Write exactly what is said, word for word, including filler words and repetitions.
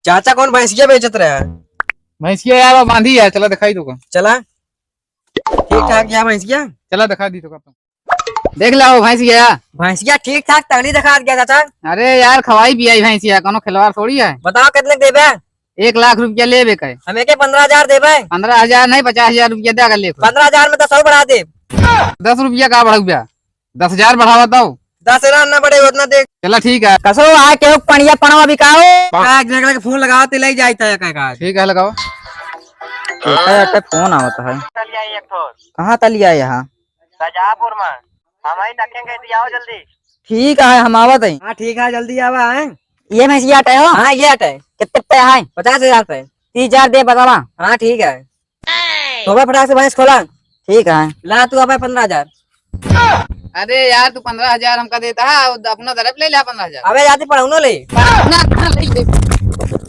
चाचा कौन भैंसिया बेचत रहे? भैंसिया यार, वो बांधी है, चला दिखाई तोका। चला। ठीक ठाक या भैंसिया? चला दिखा दी तोका। देख ला वो भैंसिया। भैंसिया ठीक ठाक तगड़ी दिखा गया चाचा। अरे यार, खवाई पियाई भैंसिया, कोनो खिलवाड़ थोड़ी है। बताओ कितने के देबे? एक लाख रुपया लेबे के। हम एके पन्द्रह हजार देबे। पन्द्रह हजार नहीं, पचास हजार रुपया दे अगर लेबे। पन्द्रह हजार में दस और बढ़ा दे। दस रुपया का बढ़ाऊ बे? दस हजार बढ़ावा तब। दस हजार ना बढ़े, उतना दे। चला ठीक है। कसो आए केहू पनिया पनवा बिकाओ। का एक जगह के फोन लगाओ, ते ले जाए था का, का। ठीक है, लगाओ। एकर, एकर फोन आवत है। चल आई एक ठो। कहाँ तलिया यहाँ? राजापुर में। हम ही तकेंगे, दियाओ जल्दी। ठीक है, हम आवत है। हाँ, ठीक है, जल्दी आवा है। ये भैंसिया अटे हो? हाँ, ये अटे। कितने पे है? पचास हजार पे। तीस हजार दे, बतावा। हाँ, ठीक है। तो भाई, फटाक से भैंस खोला। ठीक है। ला तू अब पन्द्रह हजार। अरे यार, तू पन्द्रह हजार हमका देता है, और अपना तरफ ले ला पन्द्रह हजार। अबे, जाते पढ़ौनो ले। ना, ना, ले, ले।